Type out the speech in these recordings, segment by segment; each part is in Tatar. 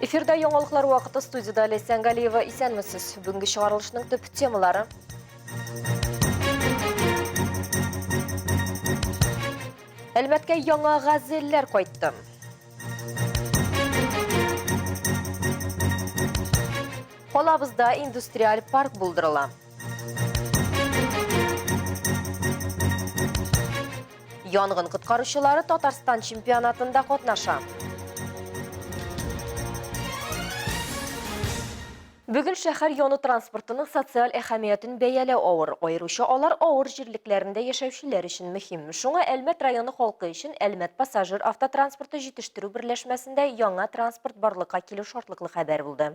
Эфирда яңалыклар вакыты студияда Ләйсән Галиева. Исәнмесез. Бүгенге чыгарылышның төп темалары. Әлмәткә яңа газельләр кайтты. Калабызда индустриаль парк булдырыла. Янгын коткаручылары Татарстан чемпионатында катнаша. Бүген шәһәр яны транспортының социаль әһәмиятен бәяләү авыр. Аеруча алар авыр җирлекләрендә яшәүчеләр өчен мөһим. Шуңа Әлмәт районы халкы өчен Әлмәт пассажир автотранспорты җитештерү берләшмәсендә яңа транспорт барлыкка килү шатлыклы хәбәр булды.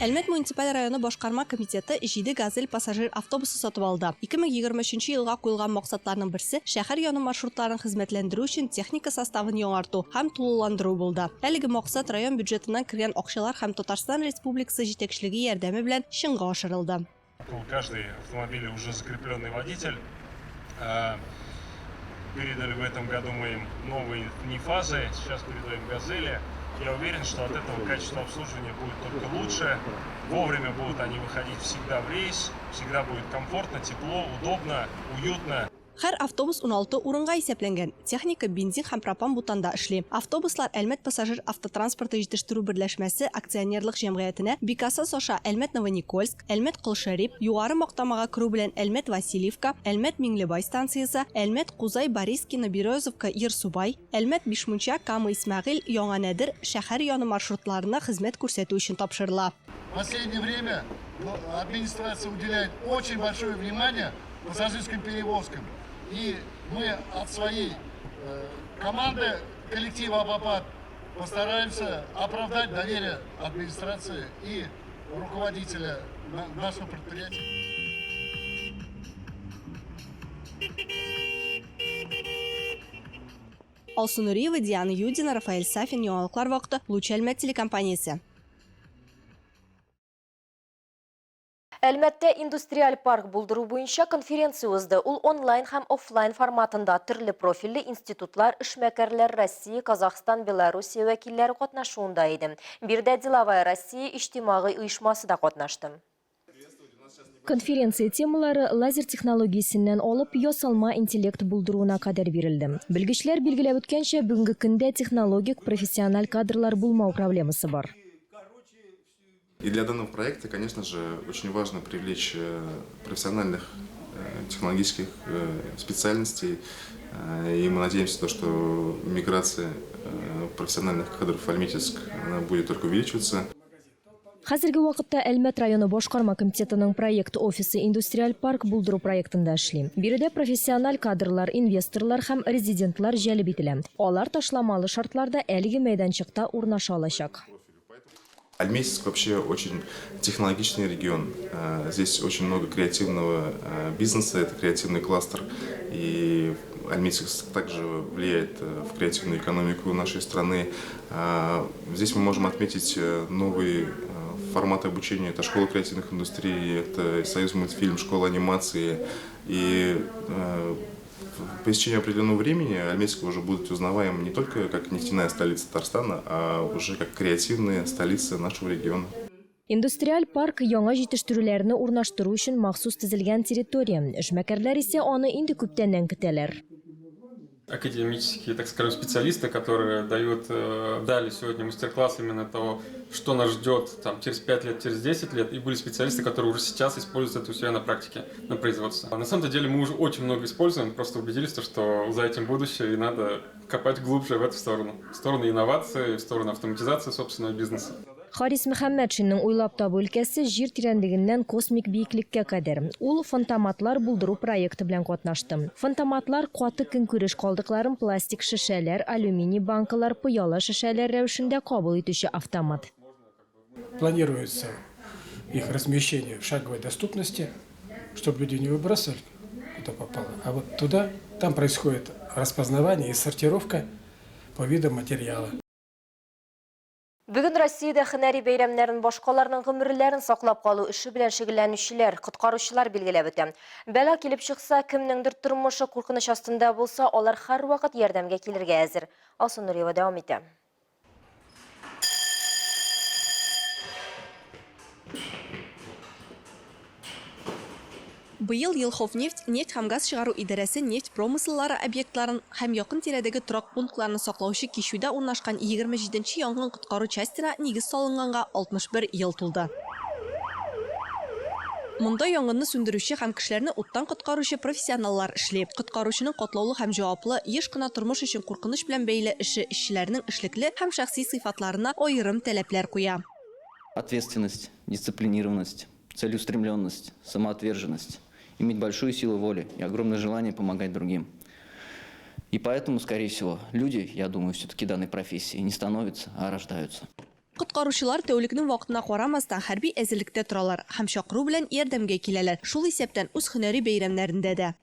Әлмәт муниципаль районы башкарма комитеты җиде Газель пассажир автобусы сатып алды. 2023 елга куелган максатларның берсе, шәһәр яны маршрутларын хезмәтләндерү өчен техника составын яңарту һәм тулыландыру булды. Әлеге максат район бюджетыннан кергән акчалар һәм Татарстан Республикасы җитәкчелеге ярдәме белән чынга ашырылды. У каждой автомобиля уже закрепленный водитель. Передали в этом году мы им новые нефазы, сейчас передаем «Газели». Я уверен, что от этого качество обслуживания будет только лучше. Вовремя будут они выходить всегда в рейс, всегда будет комфортно, тепло, удобно, уютно. Һәр автобус 16 урынга исәпләнгән. Техника бензин һәм пропан-бутанда эшли. Автобуслар Әлмәт пассажир автотранспорты җитештерү берләшмәсе акционерлык җәмгыятенә Бикасас аша Әлмәт-Новоникольск, Әлмәт-Колшәрип, Югары Мактамага керү белән Әлмәт-Васильевка, Әлмәт-Миңлебай станциясе, Әлмәт-Кузай, Борискино, Березовка, Ерсубай, Әлмәт-Бишмунча, Кама-Исмәгыйль, Яңа Нәдер, шәһәр яны маршрутларына хезмәт күрсәтү өчен тапшырыла. В последнее время администрация уделяет очень большое внимание пассажирским перевозкам. И мы от своей команды коллектива АПАПАТ постараемся оправдать доверие администрации и руководителя нашего предприятия. Алсу Нуриева, Диана Юдина, Рафаэль Сафин, Яңалыклар вакыты, Луч Әлмәт телекомпаниясе. Әлмәттә индустриаль парк булдыру буенча конференция узды. Ул онлайн һәм офлайн форматында төрле профильле институтлар, эшмәкәрләр, Россия, Казахстан, Белоруссия вәкилләре катнашуында иде. Биредә Деловая Россия иҗтимагый оешмасы да катнашты. Конференция темалары лазер технологиясеннән алып ясалма интеллект булдыруына кадәр бирелде. Белгечләр билгеләп үткәнчә, бүгенге көндә технологик профессиональ кадрлар булмау проблемасы бар. И для данного проекта, конечно же, очень важно привлечь профессиональных технологических специальностей. И мы надеемся, что миграция профессиональных кадров в Альметьевск, она будет только увеличиваться. Хәзерге вакытта Әлмәт районы башкарма комитетының проект офисы индустриаль парк булдыру проектында эшли. Биредә профессиональ кадрлар, инвесторлар һәм резидентлар җәлеп ителә. Алар ташламалы шартларда әлеге мәйданчыкта урнаша алачак. Альметьевск вообще очень технологичный регион. Здесь очень много креативного бизнеса, это креативный кластер. И Альметьевск также влияет в креативную экономику нашей страны. Здесь мы можем отметить новые форматы обучения. Это школа креативных индустрий, это Союз мультфильм, школа анимации. И по истечении определенного времени Альметьевск уже будет узнаваем не только как нефтяная столица Татарстана, а уже как креативная столица нашего региона. Индустриаль парк яңа җитештерүләрне урнаштыру өчен махсус төзелгән территория. Эшмәкәрләр исә аны инде күптәннән көтәләр. Академические, так скажем, специалисты, которые дали сегодня мастер-класс именно того, что нас ждет через 5 лет, через 10 лет, и были специалисты, которые уже сейчас используют это у себя на практике, на производстве. А на самом деле мы уже очень много используем, просто убедились, что за этим будущее, и надо копать глубже в эту сторону, в сторону инноваций, в сторону автоматизации собственного бизнеса. Харис Мөхәммәтшинның уйлап табу өлкәсе җир тирәнлегеннән космик биеклеккә кадәр. Ул фантоматлар булдыру проекты белән катнашты. Фантоматлар каты көнкүреш калдыкларын пластик шешәләр, алюминий банкалар, пыяла шешәләр рәвешендә кабул итүче автомат. Планируется их размещение в шаговой доступности, чтобы люди не выбрасывали куда попало, а вот туда, там происходит распознавание и сортировка по видам материала. Бүген Россиядә һөнәри бәйрәмнәрен башкаларның гомерләрен саклап калу эше белән шөгыльләнүчеләр, коткаручылар билгеләп үтә. Бәла килеп чыкса, кемнеңдер тормышы куркыныч астында булса, алар һәрвакыт ярдәмгә килергә әзер. Алсу Нуриева дәвам итә. Быел Елховнефть нефть һәм газ чыгару идарәсе нефть промыселлары объектларын һәм якын-тирәдәге торак пунктларны саклаучы кичүдә урнашкан 27 нче янгын-коткару частена нигез салынганга 61 ел тулды. Монда янгынны сүндерүче һәм кешеләрне уттан коткаручы профессионаллар эшли. Коткаручының катлаулы һәм җаваплы, еш кына тормыш өчен куркыныч белән бәйле эше эшчеләрнең эшлекле һәм шәхси сыйфатларына аерым таләпләр куя. Ответственность, дисциплинированность, целеустремленность, самоотверженность, иметь большую силу воли и огромное желание помогать другим. И поэтому, скорее всего, люди, я думаю, все-таки данной профессии не становятся, а рождаются. Коткаручылар тәүлекнең вакытына карамастан, хәрби әзерлектә торалар һәм чакыру белән ярдәмгә киләләр, шул исәптән үз һөнәри бәйрәмнәрендә дә.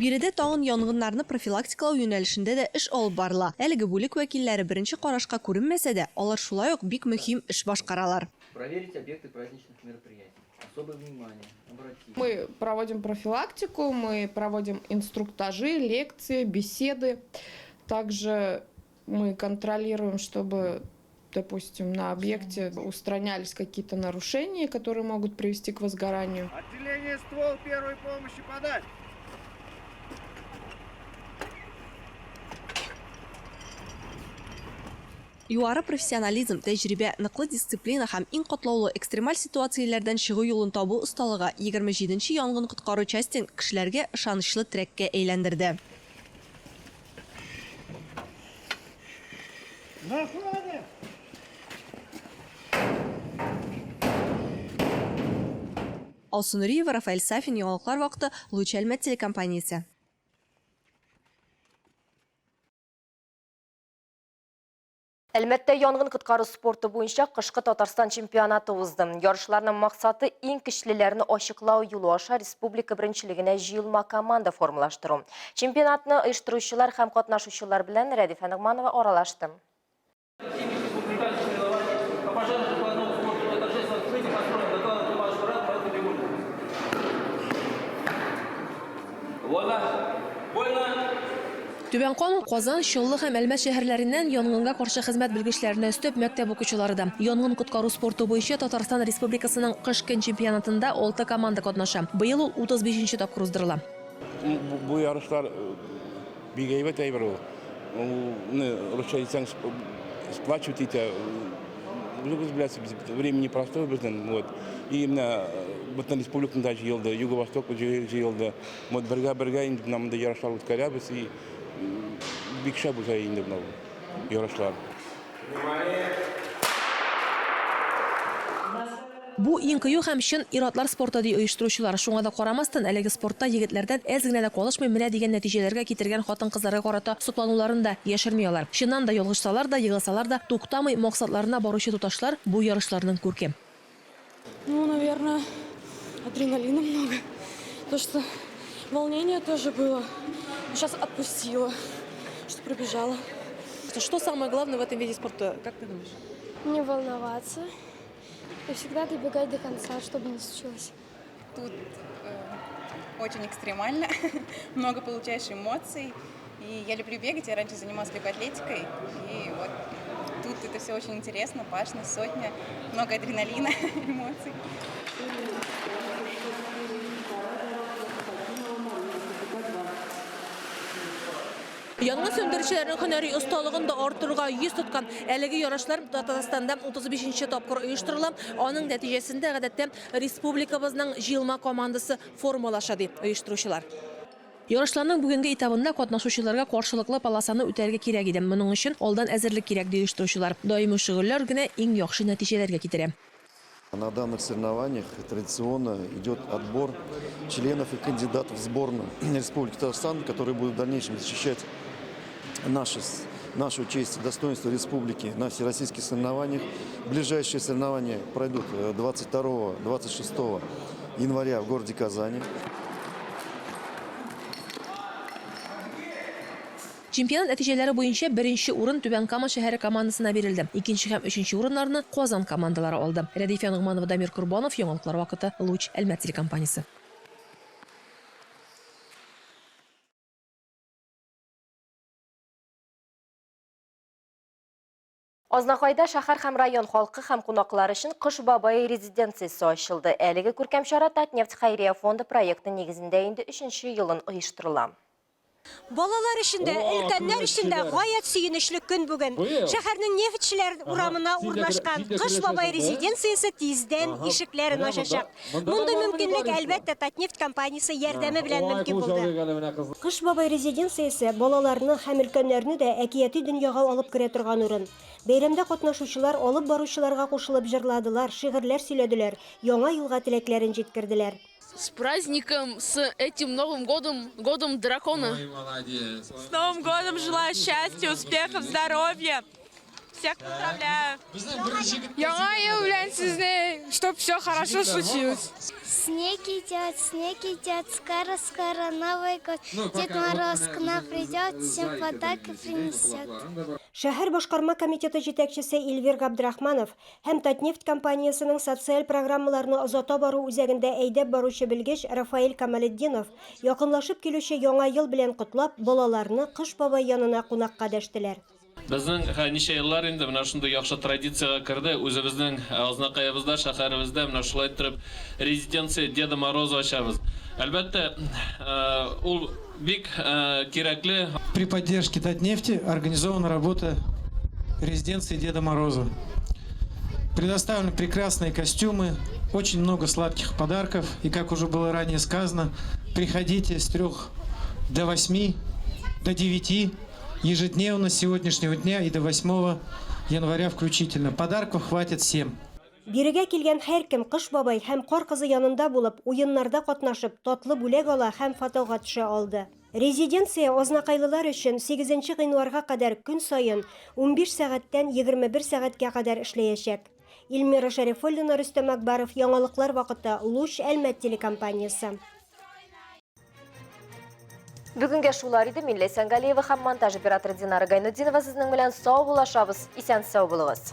Биредә тагын янгыннарны профилактикалау юнәлешендә дә эш алып барыла. Әлеге бүлек вәкилләре беренче карашка күренмәсә дә, алар шулай ук бик мөһим эш башкаралар. Проверить объекты праздничных мероприятий. Особое внимание обратить. Мы проводим профилактику, мы проводим инструктажи, лекции, беседы. Также мы контролируем, чтобы, допустим, на объекте устранялись какие-то нарушения, которые могут привести к возгоранию. Отделение ствол первой помощи подать! Югары профессионализм, тәҗрибә, ныклы дисциплина һәм иң катлаулы экстремаль ситуацияләрдән чыгу юлын табу осталыгы 27 нче янгын-коткару частен кешеләргә ышанычлы терәккә әйләндерде. Алсу Нуриева, Рафаэль Сафин, Яңалыклар вакыты, Луч Әлмәт телекомпаниясе. Әлмәттә янгын-коткару спорты буенча кышкы Татарстан чемпионаты узды. Ярышларның максаты иң көчлеләрне ачыклау юлы аша республика беренчелегенә җыелма команда формалаштыру. Чемпионатны оештыручылар һәм катнашучылар белән Рәдифә Ногманова аралашты. Түбән Кама, Казан, Чаллы һәм Әлмәт шәһәрләреннән янгынга каршы хезмәт белгечләренә өстәп мәктәп укучылары да. Янгын-коткару спорты буенча Татарстан Республикасының кыш көн чемпионатында алты команда катнаша. Быел ул 35 нче тапкыр уздырыла. Бу ярышлар бик әйбәт әйбер ул. Ул, русча әйтсәң, сплачивать итә. Үзегез беләсез, время непростое безнең. Вот. И менә бөтен республикада җыелды, Юго-Восток җыелды. Вот бергә-бергә инде менә монда ярышлар үткәрәбез и бик шәп уза инде менә бу ярышлар. Бу иң кыю һәм чын ир-атлар спорты, ди оештыручылар. Шуңа да карамастан, әлеге спортта егетләрдән әз генә дә калышмый менә дигән нәтиҗәләргә китергән хатын-кызларга карата соклануларын да яшерми алар. Чыннан да, ялгышсалар да, егылсалар да, туктамый максатларына баручы туташлар, бу ярышларның күрке. Ну, наверное, адреналина много. То, что волнение тоже было. Сейчас отпустила, что пробежала. Что самое главное в этом виде спорта, как ты думаешь? Не волноваться и всегда добегать до конца, что бы ни случилось. Тут очень экстремально, много получаешь эмоций. И я люблю бегать, я раньше занималась легкой атлетикой. И вот тут это все очень интересно, пашно, сотня, много адреналина, эмоций. Янгын сүндерүчеләрнең һөнәри осталыгын да арттыруга йөз тоткан әлеге ярышлар Татарстанда 35 нче тапкыр оештырыла. Аның нәтиҗәсендә, гадәттә, республикабызның җыелма командасы формалаша, ди оештыручылар. Ярышларның бүгенге этабында катнашучыларга каршылыклы полосаны үтәргә кирәк иде. Моның өчен алдан әзерлек кирәк, ди оештыручылар. Даими шөгыльләр генә иң яхшы нәтиҗәләргә китерә. На данных соревнованиях традиционно идет отбор членов и кандидатов в сборную Республики Татарстан, которые будут в дальнейшем защищать нашу честь и достоинство республики на всероссийских соревнованиях. Ближайшие соревнования пройдут 22-26 января в городе Казани. Чемпионат нәтиҗәләре буенча беренче урын Түбән Кама шәһәре командасына бирелде. Икенче һәм өченче урыннарны Казан командалары алды. Рәдифә Ногманова, Дамир Корбанов, Яңалыклар вакыты, Луч, Әлмәт телекомпаниясе. Азнакайда шәһәр һәм район халкы һәм кунаклар өчен Кыш бабай резиденциясе ачылды. Әлеге күркәм чара Татнефть хәйрия фонды проекты нигезендә инде өченче елын оештырыла. Балалар өчен дә, өлкәннәр өчен дә гаять сөенечле көн бүген. Шәһәрнең Нефтьчеләр урамына урнашкан Кыш бабай резиденциясе тиздән ишекләрен ачачак. Мондый мөмкинлек, әлбәттә, Татнефть компаниясе ярдәме белән мөмкин булды. Кыш бабай резиденциясе балаларны һәм өлкәннәрне дә әкияти дөньяга алып керә торган урын. Бәйрәмдә катнашучылар алып баручыларга кушылып җырладылар, шигырьләр сөйләделәр, Яңа елга теләкләрен җиткерделәр. С праздником, с этим Новым годом, годом дракона! С Новым годом желаю счастья, успехов, здоровья! Всех поздравляю! Яңа ел белән сезне, чтоб все хорошо случилось. Снег идет, снег идет, скоро-скоро Новый год. Дед Мороз к нам придет, всем подарки принесет. Шәһәр башкарма комитеты җитәкчесе Эльвир Габдрахманов һәм Татнефть компаниясенең социаль программаларны озата бару үзәгендә әйдәп баручы белгеч Рафаэль Камалетдинов якынлашып килүче Яңа ел белән котлап, балаларны Кыш бабай янына кунакка дәштеләр. Безнең ничә еллар инде менә шундый яхшы традициягә керде, үзебезнең Азнакаебызда, шәһәребездә менә шулай иттереп резиденция Деда Мороза ачабыз. Әлбәттә, ул бик кирәкле. При поддержке Татнефти организована работа резиденции Деда Мороза. Предоставлены прекрасные костюмы, очень много сладких подарков. И, как уже было ранее сказано, приходите с 3 до 8, до 9 ежедневно с сегодняшнего дня и до 8 января включительно. Подарков хватит всем. Бирегә килгән һәркем Кыш бабай һәм Кар кызы янында булып, уеннарда катнашып, татлы бүләк ала һәм фотога төшә алды. Резиденция азнакайлылар өчен сигезенче гыйнварга кадәр көн саен 15 сәгатьтән 21 сәгатькә кадәр эшләячәк. Эльмира Шәрифуллина, Рөстәм Акбаров, Яңалыклар вакыты, Луч, Әлмәт телекомпаниясе. Бүгенгә шулар иде. Мин Ләйсән Галиева һәм монтаж операторы Динара Гайнутдинова сезнең белән саубуллашабыз. Исән сау булыгыз.